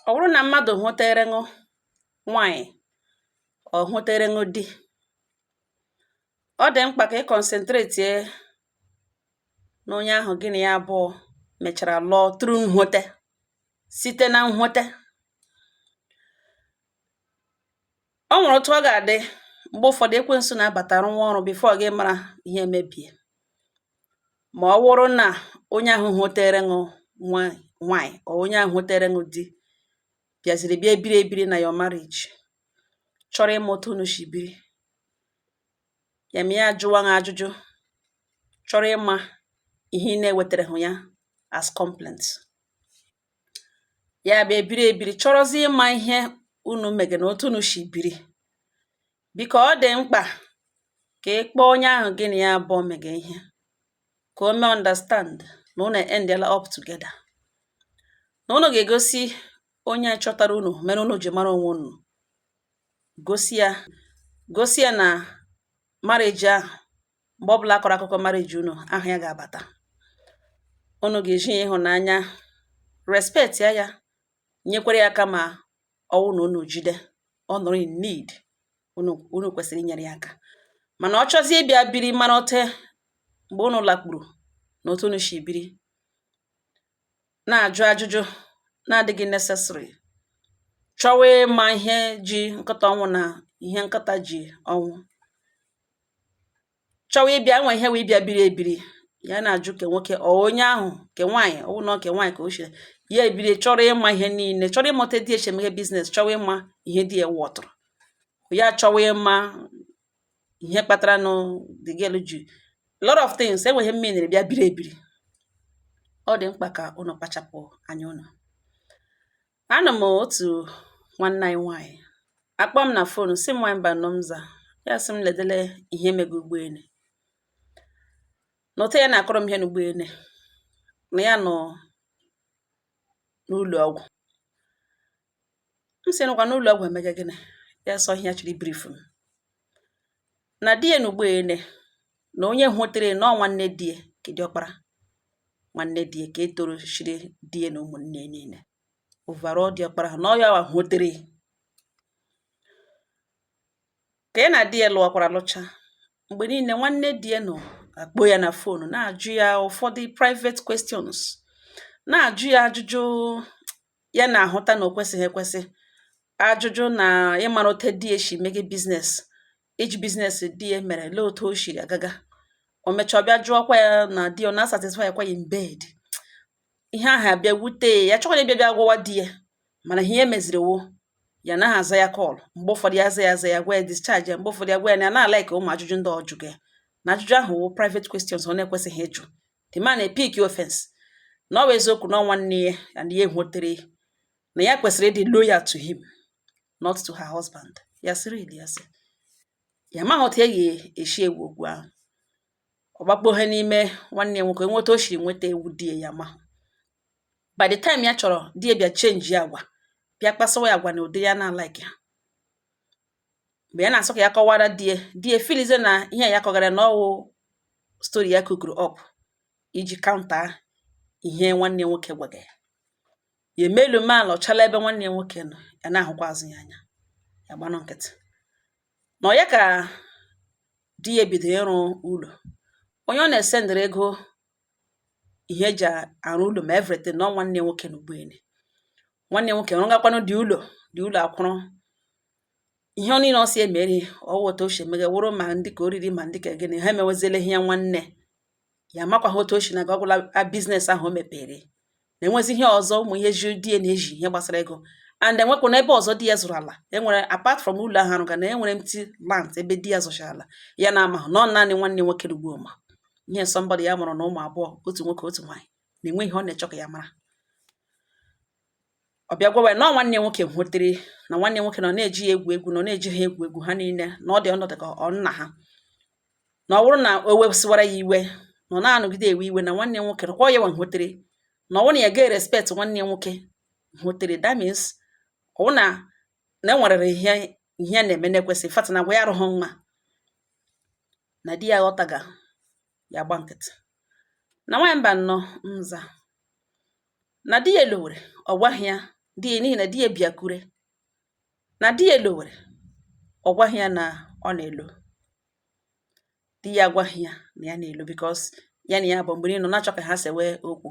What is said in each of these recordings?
Ọ bụrụ na mmadụ hụtere ṅụ nwaanyị, ọ hụtere ṅụ di, ọ dị mkpa ka ị concentrate na onye ahụ gị na ya abụọ mechara lụọ through nhụte, site na nhụte. O nwere otu ọ ga-adị mgbe ụfọdụ ekwensu na-abata rụwa ọrụ before gị mara ihe emebie. Ma ọ wụrụ na onye ahụ hụtere ṅụ nwaanyị or onye ahụ hụtere ṅụ di bịaziri bịa biri ebiri na your marriage, chọrọ ịma otu unu si biri, ya ma ya jụwa ṅụ ajụjụ, chọrọ ịma ihe ị na-ewetara hụ ya as complaint. Ya bịa biri ebiri chọrọzie ịma ihe unu mege na otu unu si biri. Biko ọ dị mkpa ka ị kpọọ onye ahụ gị na ya abụọ mege ihe ka o mee understand na unu endela up together, na unu ga-egosi onye chọtara unu mere unu ji mara onwe unu, gosi ya na marriage ahụ, mgbe ọbụla akọrọ akụkọ marriage unu, aha ya ga-abata. Unu ga-eji ya ịhụnanya respect ya, ya nyekwara ya aka ma ọwụ na unu jide ọ nọrọ in need, unu kwesịrị inyere ya aka. Mana ọ chọzie ịbịa biri mara ote mgbe unu lakpuru na otu unu si biri, na-ajụ ajụjụ na-adịghị necessary, chọwa ịma ihe ji nkịta ọnwụ na ihe nkịta ji ọnwụ, chọwa ịbịa nwe ihe wee ịbịa biri ebiri, ya na-ajụ ke nwoke ọ onye ahụ ke nwaanyị, ọ wụ na ke nwaanyị ka o shiri ya ebiri, chọrọ ịma ihe niile, chọrọ ịma otu di esi emeghe business, chọwa ịma ihe di ya wọtụrụ ya, chọwa ịma ihe kpatara nụ the girl ji lot of things enweghị mmiri bịa biri ebiri. Ọ dị mkpa ka unu kpachapụ anya unu. Anọ m otu nwanne anyị nwaanyị akpọ m na phone, sị m nwaanyị mba nọ m za, ya sị m ledele ihe mege ụgbọelu na otu ya na-akọrọ m ihe n'ụgbọelu na ya nọ n'ụlọ ọgwụ. M sị nụkwa n'ụlọ ọgwụ emege gịnị? Ya sọ ihe ya chọrọ ibrief m na di ya n'ụgbọelu na onye hụtere na ọ nwanne di ya ke diọkpara, nwanne di ya ka e toro shiri di ya na ụmụnne niile overall diọkpara ha, na ọ ya hụtere ka ya na di ya lụọkwara lụcha. Mgbe niile nwanne di ya nọ akpọ ya na phone na-ajụ ya ụfọdụ private questions, na-ajụ ya ajụjụ ya na-ahụta na o kwesịghị ekwesị, ajụjụ na ịmara otu di ya si mege business, iji business di ya mere lee otu o shiri agaga. O mechaa ọ bịa jụọkwa ya na di ya ọ na-satisfy kwa ya in bed. Ihe ahụ abịa wute ya, chọkwara ịbịa bịa gwawa di ya, mana ihe meziri wụ ya naghị aza ya call. Mgbe ụfọdụ ya aza ya aza ya gwa ya discharge ya, mgbe ụfọdụ ya gwa ya na ya na-alike ụmụ ajụjụ ndị ọ jụga ya, na ajụjụ ahụ wụ private questions ọ na-ekwesịghị ịjụ. The man e-pick offense na ọ bụ eziokwu na ọ nwanne ya and ya hụtere na ya kwesịrị ịdị loyal to him, not to her husband. Ya sịrị ili ya sị ya amaghị otu ya ga-esi egwu okwu ahụ. Ọ gbakpoghe n'ime nwanne ya nwoke nweta o shiri nweta ewu di ya ma by the time ya chọrọ di ya bịa change ya agwa, bịa kpasawa ya agwa na ụdị ya na-alike ya. Mgbe ya na-asọ ka ya kọwara di ya, di ya feelizie na ihe ya kọgara na ọwụ story ya cookuru up iji counter ihe nwanne ya nwoke gwaga ya. Ya emelu mee ala ọchala ebe nwanne ya nwoke nọ, ya na-ahụkwa azụ ya anya, ya gbanụ nkịtị. Na ọ ya ka di ya bidoro ịrụ ụlọ, onye ọ na-esendịrị ego ihe eji arụ ụlọ ma everything na ọ nwanne ya nwoke n'ụgbọelu. Nwanne ya nwoke rụgakwanụ dị ụlọ, dị ụlọ akwụrụ ihe ọ niile ọ sị emere ọwụ otu o si emeghe wụrụ ma ndị ka oriri ma ndị ka gịnị ha emeweziele ihe ya nwanne ya amakwaghị otu o si na ọgwụla business ahụ o mepere na enwezi ihe ọzọ ụmụ ihe ji di ya na-eji ihe gbasara ego and enwekwa na ebe ọzọ di ya zụrụ ala enwere apart from ụlọ ahụ arụga na enwere empty land ebe di ya zụchara ala ya na amahụ na ọ naanị nwanne nwoke ugbu ma ihe somebody ya mụrụ na ụmụ abụọ, otu nwoke otu nwaanyị, na-enwe ihe ọ na-echọ ka ya mara. Ọ bịa gwawa ya na ọ nwanne nwoke hụtere na nwanne nwoke nọ na-eji ya egwu egwu, nọ na-eji ha egwu egwu ha niile, na ọ dị ọnọdụ ka ọ nna ha, na ọ bụrụ na o wesịwara ya iwe na ọ na-anọgide ewe iwe na nwanne nwoke kwa ya nwe hụtere na ọ bụrụ na ya ga respect nwanne nwoke hụtere, that means ọ bụrụ na na enwerere ihe ihe a na-eme na-ekwesị in fact na agwa ya arụghị mma, na di ya aghọtaga ya gba nkịtị. Na nwaanyị mba nnọọ nza na di ya elowere ọ gwaghị ya Di ya, n'ihi na di ya bịakure na di ya elowere, ọ gwaghị ya na ọ na-elo. Di ya agwaghị ya na ya na-elo, because ya na ya bụ mgbe niile ọ na-achọ ka ha sewe okwu.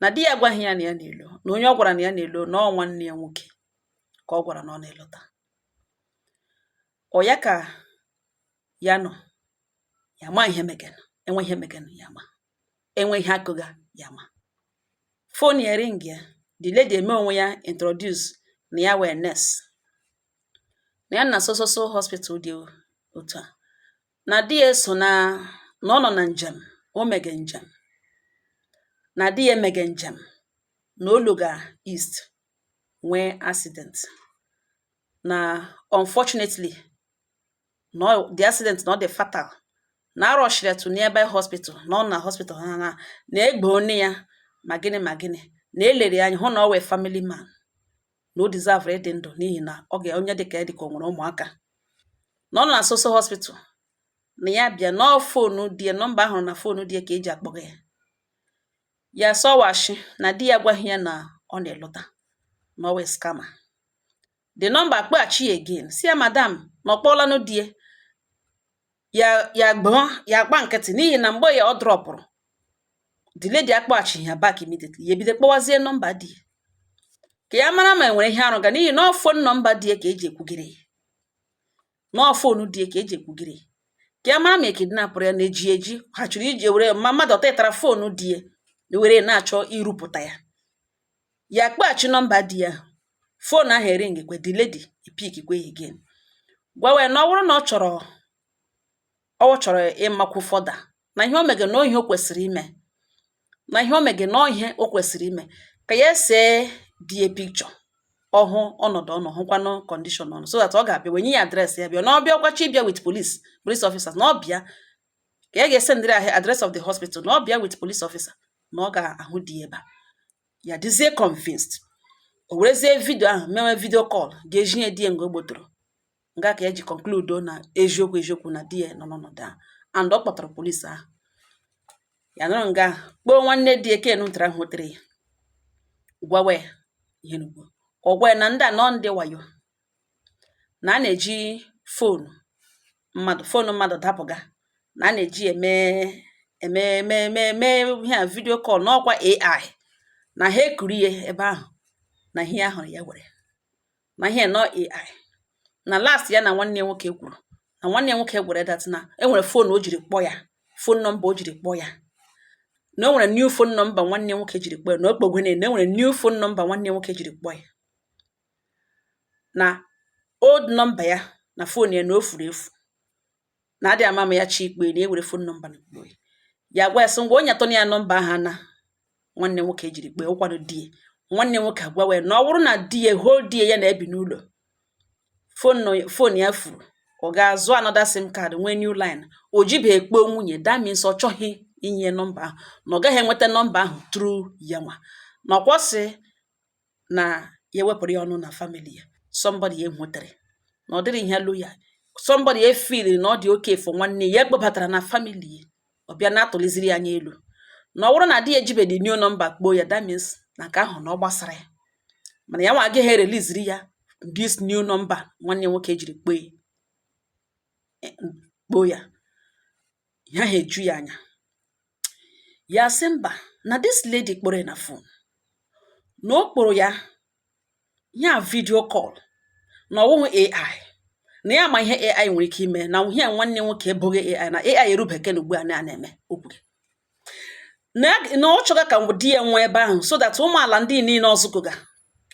Na di ya agwaghị ya na ya na-elo, na onye ọ gwara na ya na-elo na ọ nwanne ya nwoke ka ọ gwara na ọ na-elota. Ọ ya ka ya nọ ya ma ihe megenu, enwe ihe megenu, ya ma enwe ihe akụga ya ma phone ya ring ya. The lady eme onwe ya introduce na ya wee nurse, na ya na so so so hospital dị otu a, na di ya so na ọ nọ na njem, o mege njem, na di ya emege njem na oluga east nwee accident, na unfortunately na the accident na ọ dị fatal, na arọshiri ya to nearby hospital, na ọ na hospital ha na egbe one ya ma gịnị ma gịnị, na elere ya anya hụ na ọ wee family man, na o deserve ịdị ndụ, n'ihi na ọ ga onye dịka ya dịka o nwere ụmụaka, na ọ nọ na soso hospital, na ya bịa nọọ phone di ya, nọmba ahụrụ na phone di ya ka eji akpọga ya. Ya sọwashi na di ya agwaghị ya na ọ na-elọta, na ọ wee scammer. The number kpọghachi ya again, si ya madam, na ọ kpọọlanụ di ya. Ya gbọọ ya gba nkịtị, n'ihi na mgbe ya ọ dropụrụ, the lady akpọghachighị ya back immediately. Ya ebido kpọwazie nọmba di ya ka ya mara ma e nwere ihe arụga, n'ihi na ọ phone nọmba di ya ka eji ekwugere ya, na ọ phone di ya ka eji ekwugere ya, ka ya mara ma e kidnapụrụ ya, na-eji eji ha chọrọ iji were ma mmadụ ọtịtara phone di ya were na-achọ irupụta ya. Ya kpọghachi nọmba di ya, phone ahụ eringikwe, the lady epickikwe ya again, gwawa ya na ọ bụrụ na ọ chọrọ ịmakwu further, na ihe o mege na ihe o kwesịrị ime, na ihe o mege na ihe o kwesịrị ime, ka ya see di ya picture, ọhụ ọnọdụ ọ nọ, hụkwanụ condition ọ nọ, so that ọ ga-abịa wee nye ya address ya bịa, na ọ bịa ọkwachi ịbịa with police officers, na ọ bịa ka ya ga-esendịrị ahụ address of the hospital, na ọ bịa with police officer, na ọ ga-ahụ di ebe a. Ya dịzie convinced, o werezie video ahụ mewe video call ga-eji nye di ya. Nga o gbotoro nga ka eji conclude na eziokwu eziokwu na di ya nọ n'ọnọdụ ahụ, and ọ kpọtara police ahụ. Ya nọrọ nga kpọọ nwanne di ya kenu ntara hụtere ya, gwawa ya ihe n'ugbo. Ọ gwa ya na ndị a nọ ndị wayo, na a na-eji phone mmadụ dapụga, na a na-eji eme eme eme eme eme ihe a video call n'ọkwa AI, na ha ekuru ya ebe ahụ, na ihe ahụrụ ya were na ihe nọ AI. Na last ya na nwanne ya nwoke kwuru, na nwanne ya nwoke gwara that na enwere phone o jiri kpọọ ya, phone nọmba o jiri kpọọ ya, na o nwere new phone nọmba nwanne ya nwoke jiri kpọọ ya, na o kpogwene na e nwere new phone nọmba nwanne ya nwoke jiri kpọọ ya, na old nọmba ya na phone ya na o furu efu, na adịghị ama ma ya chi ikpe na ewere phone nọmba na kpọọ ya. Ya gwa ya sị ngwa onye atọ ya nọmba ahụ na nwanne nwoke jiri kpọọ ụkwado di ya. Nwanne nwoke agwawa ya na ọ bụrụ na di ya hoo di ya na-ebi n'ụlọ, phone ya furu, ọ ga-azụ another SIM card, nwee new line, o jibe ekpo nwunye. That means ọ chọghị inye nọmba ahụ, na ọ gaghị enweta nọmba ahụ through ya nwa, na ọ kwọsị na ya ewepụrụ ya ọnụ na family ya. Somebody ya enwetere na ọ dịrị ihe loyal, somebody e feel na ọ dị okay for nwanne ya ekpobatara na family ya, ọ bịa na-atụliziri ya anya elu. Na ọ bụrụ na di ya ejibedi new nọmba kpoo ya, that means na nke ahụ na ọ gbasara ya, mana ya nwa agaghị ereliziri ya this new number nwanne nwoke jiri kpoo ya. Ya ha eju ya anya, ya sị mba, na this lady kpọrọ ya na phone, na o kpọrọ ya ya video call, na ọwụghị AI, na ya ma ihe AI nwere ike ime, na ihe nwanne nwoke ebụghị AI, na AI erubeke na ugbu a na na-eme okwu na ọ chọga ka di ya nwee ebe ahụ, so that ụmụala ndị niile ọzụkọga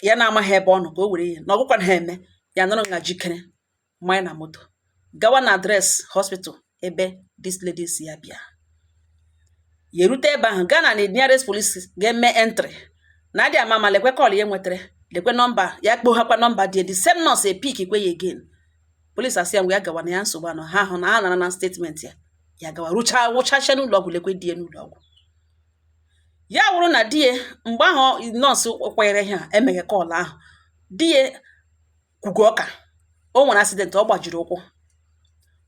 ya na-amaghị ebe ọ nọ, ka o were ihe na ọgwụkwa ha eme. Ya nọrọ nga jikere mmanya na moto gawa na address hospital ebe this lady si ya bịa. Ya erute ebe ahụ, gaa na the nearest police ga-eme entry, na adị ama ama lekwe call ya nwetara, lekwe nọmba ya kpoghakwa nọmba dị, the same nurse epick kwe ya again. Police asị ya ngwa, ya gawa na ya nsogbu anọ ha hụ na ha nara na statement ya. Ya gawa rụcha wụchachia n'ụlọ ọgwụ, lekwe di ya n'ụlọ ọgwụ. Ya wụrụ na di ya, mgbe ahụ nọọsụ kwanyere ihe a emeghe call ahụ, di ya kwugo ọka o nwere accident, ọ gbajiri ụkwụ.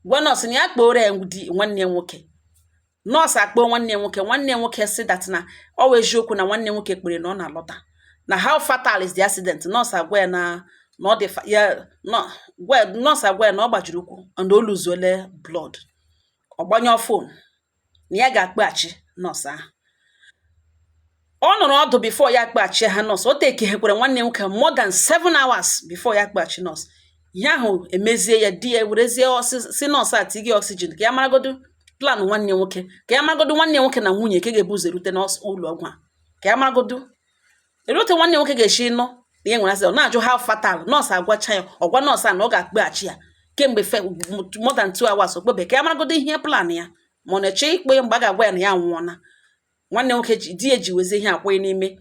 Gwa nọọsụ na ya kpọrọ ya di nwanne ya nwoke. Nọọsụ akpọọ nwanne ya nwoke. Nwanne ya nwoke sị that na ọ wụ eziokwu, na nwanne ya nwoke kpere na ọ na-alọta. Na how fatal is the accident? Nọọsụ agwa ya na ọ dị ya gwa nọọsụ agwa ya na ọ gbajiri ụkwụ and o luzuole blood. Ọ gbanyụọ phone, na ya ga-akpọghachi nọọsụ ahụ. Ọ nọrọ ọdụ before ya akpọghachi ha nọọsụ. O tekehekwere nwanne nwoke more than 7 hours before ya akpọghachi nọọsụ. Ihe ahụ emezie ya, di ya werezie si nọọsụ a tige oxygen ka ya maragodu plan nwanne nwoke, ka ya maragodu nwanne nwoke na nwunye ka ga-ebu ụzọ erute n'ụlọ ọgwụ a, ka ya maragodu erute nwanne nwoke ga-esi nụ na ya nwere accident. Ọ na-ajụ how fatal. Nọọsụ agwacha ya, ọgwa nọọsụ a na ọ ga-akpọghachi ya kemgbe more than 2 hours okpebe, ka ya maragodo ihe plan ya, ma ọ na-eche ikpe mgbe a ga-agwa ya na ya anwụọna. Nwanne nwoke ji di ya ji wezie ihe akwụghị n'ime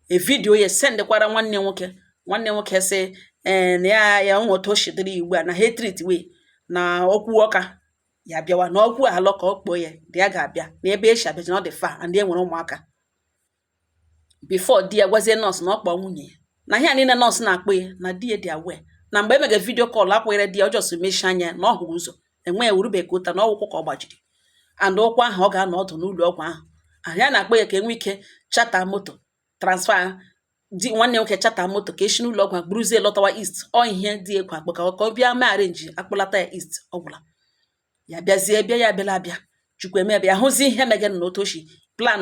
e video ya sendekwara nwanne nwoke. Nwanne nwoke sị ee, na ya ya nwe otu o si dịrị ugbu a, na ha treat wee na okwu ọka ya bịawa na okwu alọ ka ọ kpọọ ya na ya ga-abịa na ebe esi abịa na ọ dị far and e nwere ụmụaka. Before di ya gwazie nọọsụ na ọ kpọọ nwunye ya, na ihe a niile nọọsụ na-akpọ ya, na di ya dị aware na mgbe emege video call akwụnyere di ya ọjọọ mechie anya na ọ hụrụ ụzọ enwe ya werube ka ụta na ọgwụkwụ ka ọ gbajiri and ụkwụ ahụ ọ ga-anọ ọdụ n'ụlọ ọgwụ ahụ. Ahụ ya na-akpọ ya ka enwe ike charter moto transfer di nwanne nwoke, charter moto ka esi n'ụlọ ọgwụ ahụ buruzie lọtawa east. Ọ ihe dị ekwe akpọ ka ọ bịa mee arrange akpọlata ya east. Ọ gwụla ya bịazie bịa, ya abịala abịa, Chukwu eme bịa hụzi ihe mege na otu oshi plan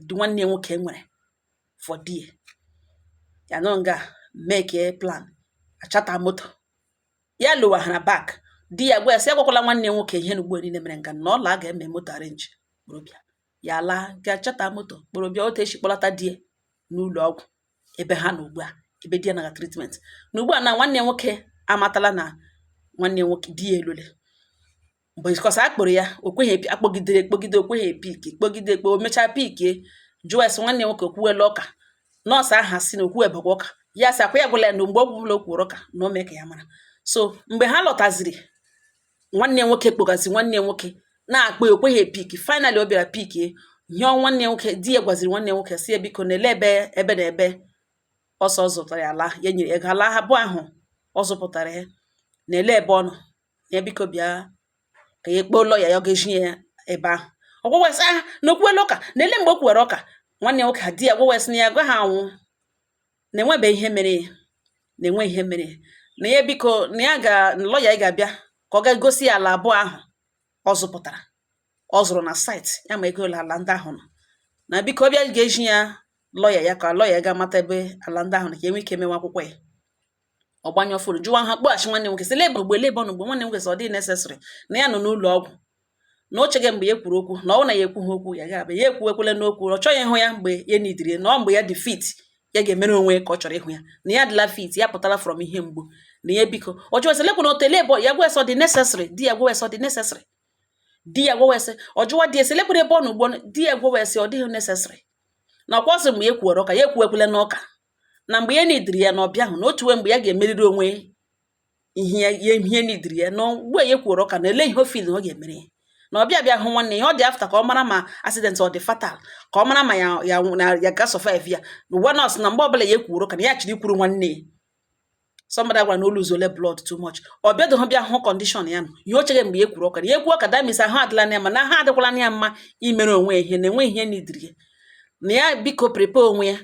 dị nwanne nwoke nwere for die ya nọ nga make plan a-charter moto ya lowahara back. Di ya gwa ya sị agwakwala nwanne nwoke ihe na ugbo niile mere nga na ọ la ga-eme moto arrange kpọrọ bịa. Ya laa ga charter moto kpọrọ bịa, otu esi kpọlata di ya n'ụlọ ọgwụ ebe ha nọ ugbu a, ebe di ya naga treatment na ugbu a, na nwanne nwoke amatala na nwanne nwoke di ya elole mgbe because a kpọrọ ya, o kweghị akpọgidere ekpogide, o kweghị e-pick, kpogide ekpo, o mechaa pickie, jụọ ese nwanne nwoke okwuwela ụka. Nọọsụ ahụ sị na okwu ebekwa ụka, ya sị akwa ya gwụla ya na mgbe ọ bụla o kwuru ụka na o mee ka ya mara. So mgbe ha lọtaziri, nwanne nwoke kpọgazi nwanne nwoke na-akpọ ya, o kweghị e-pick. Finally o bịara pickie nyụọ nwanne nwoke. Di ya gwaziri nwanne nwoke si ya biko na-ele ebe ebe na ebe ọsọ ọ zụtara ya ala, ya nyere ego ala abụọ ahụ ọ zụpụtara ya, na-ele ebe ọ nọ, ya biko bịa ka ya kpọọ lọya ya, ọ ga-eji ya ebe ahụ. Ọgwụgwọ sị ah, na okwuwela ụka, na ele mgbe o kwuwere ụka. Nwanne nwoke di ya gwụwa sị na ya gwa ha anwụ na enwebe ihe mere ya, na enwe ihe mere ya, na ya biko na ya ga lọya ya ga-abịa ka ọ ga gosi ya ala abụọ ahụ ọ zụpụtara, ọ zụrụ na site ya, ma ego ole ala ndị ahụ nọ, na biko ọ bịa ga-eji ya lọya ya ka lọya ya ga mata ebe ala ndị ahụ nọ, ka enwe ike mewe akwụkwọ ya. Ọ gbanyụọ phone, jụwa ha, kpọghachi nwanne nwoke sị lee ugbo, lee ebe ọ nọ ugbo. Nwanne nwoke sị ọ dịghị necessary, na ya nọ n'ụlọ ọgwụ, na o chege mgbe ya kwuru okwu, na ọ na ya ekwu ha okwu ya ga-abịa ya ekwu ekwele n'okwu. Ọ chọghị ịhụ ya mgbe ya nidiri, na ọ mgbe ya dị fit ya ga-emere onwe ka ọ chọrọ ịhụ ya, na ya adịla fit, ya pụtara from ihe mgbu, na ya biko. Ọ jụọ sị lekwa na otu ele ebe ya gwa sị ọ dị necessary. Di ya gwa sị ọ dị necessary. Di ya gwa sị, ọ jụwa di ya sị lekwara ebe ọ nọ ugbo. Di ya gwa sị ọ dịghị necessary, na ọkwa ọsị mgbe ya kwuwere ụka, ya ekwu ekwele n'ụka, na mgbe ya nidiri ya na ọbịa ahụ na otu wee mgbe ya ga-emeriri onwe ihe ya ihe nidiri ya, na ugbu a ya kwuwere ụka na ele ihe o feel ọ ga-emere ya, na ọbịa bịa hụ nwanne ya. Ọ dị after ka ọ mara ma accident ọ dị fatal, ka ọ mara ma ya ya na ya ga survive ya. Na ugbu a nọọsụ na mgbe ọbụla ya ekwuru ụka na ya chịrị ikwuru nwanne ya, somebody gwara na o lose blood too much, ọ bịadoghị bịa hụ condition ya nọ ihe o chere mgbe ya kwuru ụka na ya ekwu ụka. That means ahụ adịla ya mma, na ahụ adịkwala ya mma imere onwe ya ihe, na enwe ihe nidiri ya, na ya biko prepare onwe ya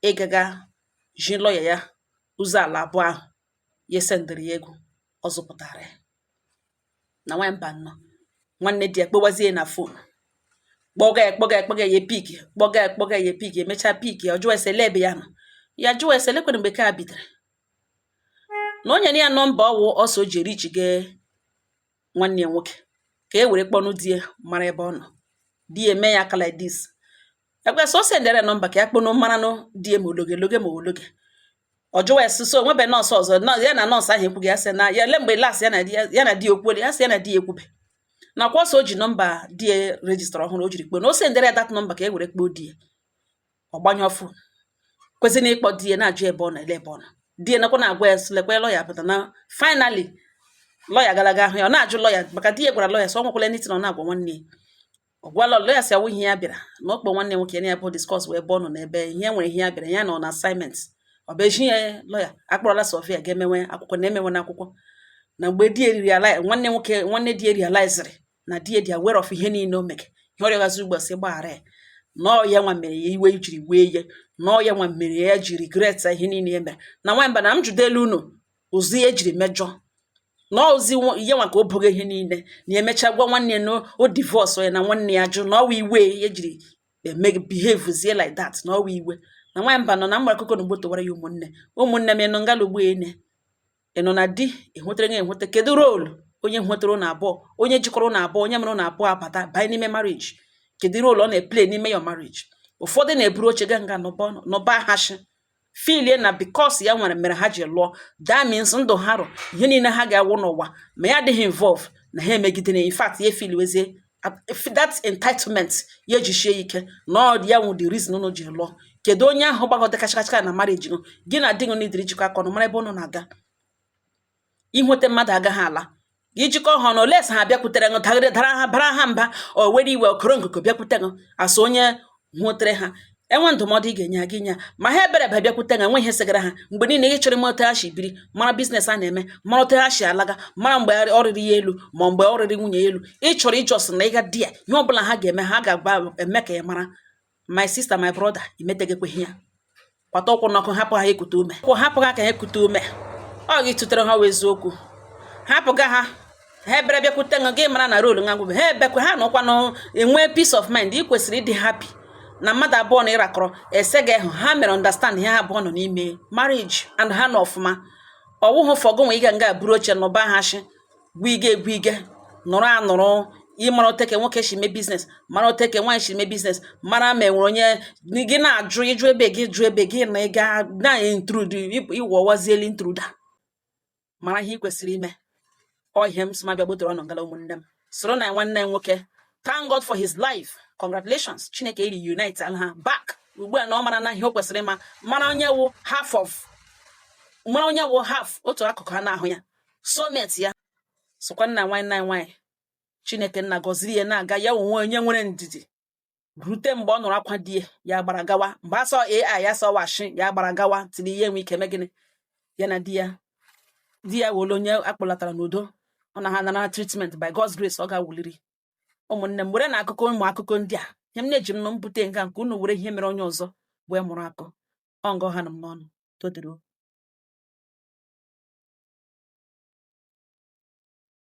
ịgaga ji lọya ya ụzọ ala abụọ ahụ ya sendịrị ya ego ọ zụpụtara ya. Na nwanyị mba nnọọ, nwanne di ya kpọwazie na phone, kpọga ya, kpọga ya, kpọga ya, pick, kpọga ya, kpọga ya, pick. Emechaa pick ya, ọ jụọ ese ele ebe ya nọ. Ya jụọ ese lekwere mgbe ka bidoro na o nyere ya nọmba ọwụ ọsọ o ji erichige nwanne ya nwoke ka e were kpọnụ di ya mara ebe ọ nọ. Di ya eme ya aka like this, ekwe sọ sendere ya nọmba ka ya kpọnụ maranụ di ya ma ologe loge ma ologe. Ọ jụwa ya sị so onwebe nọọsụ ọzọ ya na nọọsụ ahụ ekwughị. Ya sị na ya le mgbe last ya na di ya, ya na di ya ekwuole. Ya sị ya na di ya ekwube na ọkwa ọsọ o ji nọmba di ya register ọhụrụ o jiri kpọọ, na o sendere ya that nọmba ka e were kpọọ di ya. Ọ gbanyụọ phone, kwesịrị ịkpọ di ya, na-ajụ ebe ọ nọ, ele ebe ọ nọ. Di ya nakwa na-agwa ya sị lekwa lọya pụta, na finally lọya gara aga ahụ ya. Ọ na-ajụ lọya maka di ya gwara lọya sị ọ nwekwala anything ọ na-agwa nwanne ya. Ọ gwala lọya sị awụ ihe ya bịara na ọ kpọ nwanne nwoke ya bụ discuss wee ebe ọ nọ na ebe ihe nwere ihe ya bịara ya nọ na assignment. Ọ bụ eji ya lọya akpọrọla surveyor ga-emewe akwụkwọ na emewe n'akwụkwọ. Na mgbe di ya riri ala nwanne nwoke, nwanne di ya realizeri na di ya dị aware of ihe niile o mege, ihe ọ rịọgazi ugbu a sị gbaghara ya. Na ọ ya nwa mere ya iwe jiri wee ya, na ọ ya nwa mere ya ji regret ihe niile ya mere. Na nwamba na m jụdelu unu ụzọ ya ejiri mejọ na ozi ya nwa ka o bogo ihe niile, na emecha gwa nwanne ya na o divorce ya, na nwanne ya jụ na ọwa iwe ya jiri eme behave zie like that, na ọwa iwe. Na nwamba nọ na mgbara akụkọ na ugbo towara ya. Ụmụnne, ụmụnne m, ịnụ ngala ugbo ene, ị nọ na di enwetere gị enweta, kedu role onye nwetara ụnụ abụọ, onye jikọrọ ụnụ abụọ, onye mere ụnụ abụọ abata banye n'ime marriage? Kedu role ọ na-eplay n'ime your marriage? Ụfọdụ na-eburu oche ga nga nọba hashi filie na because ya nwere mere ha ji lụọ. That means ndụ ha rụ ihe niile ha ga-awụ n'ụwa ma ya adịghị involve na ha emegidere. In fact, ya efiliwezie that entitlement ya ejisie ike na ọ ya nwụ the reason unu ji lụọ. Kedu onye ahụ gbagọta kachakacha na marriage gị? Gị na di gị n'idiri jikọ aka ọnụ mara ebe unu na-aga. Inweta mmadụ agaghị ala ijikọ ha ọnụ les ha bịakwutere ṅụ dagịrị dara ha bara ha mba, o were iwe okoro nkuku bịakwute ṅụ asụ onye hụtere ha enwe ndụmọdụ ị ga-enye ha gị nye ha, ma ha ebere ba bịakwute ṅụ enwe ihe segara ha. Mgbe niile ị chọrọ ime otu ha si biri, mara business a na-eme, mara otu ha si alaga, mara mgbe ọ rịrị ya elu ma mgbe ọ rịrị nwunye ya elu. Ị chọrọ ijọs na ịga di ya, ihe ọbụla ha ga-eme, ha ga-agba eme ka ị mara. My sister, my brother, imetegekweghị ya kwata ụkwụ n'ọkụ, hapụ ha ekute ume kwụ, hapụ ha ka ha ekute ume. Ọ gị tụtere ha wụ eziokwu, hapụga ha. Ha ebere bịakwute ṅụ gị mara na role nwa gwụbe ha ebekwe ha nọkwanụ enwee peace of mind. Ị kwesịrị ịdị happy na mmadụ abụọ na ịrakọrọ ese gị hụ ha mere understand ihe ha abụọ nọ n'ime marriage and ha nọ ọfụma. Ọwụhụ fọgụ nwe ịga nga buru oche nọba ha shi gwige egwige nụrụ anụrụ. Ịmara oteke nwoke si mee business, mara oteke nwaanyị si mee business, mara ma enwere onye gị na-ajụ ịjụ ebe gị jụ ebe gị na ịga na intrude, ịwọwazieli intruder. Mara ihe ị kwesịrị ime. Ọ ihe m sị ma bịa gbutere ọnụ ngala. Ụmụnne m, soro na nwanne m nwoke, thank God for his life. Congratulations, Chineke iri unite ha back ugbu a na ọ mara na ihe o kwesịrị ịma, mara onye wụ half of, mara onye wụ half otu akụkụ ha na-ahụ ya, soulmate ya. Sokwa nna nwanne anyị nwaanyị, Chineke nna gọziri ya na-aga ya onwe onye nwere ndidi rute mgbe ọ nụrụ akwa di ya, ya gbara gawa mgbe asọ ai ya sọwashi ya gbara gawa tiri ihe enwe ike mee gịnị ya na di ya. Di ya were onye akpọlatara n'udo, ọ na ha nara treatment. By God's grace, ọ ga-awuliri. Ụmụnne m, were na akụkọ ụmụ akụkọ ndị a, ihe m na-eji m nụ mbute nga nke unu were ihe mere onye ọzọ wee mụrụ akọ ọ ngọ ha nọ m n'ọnụ todoro.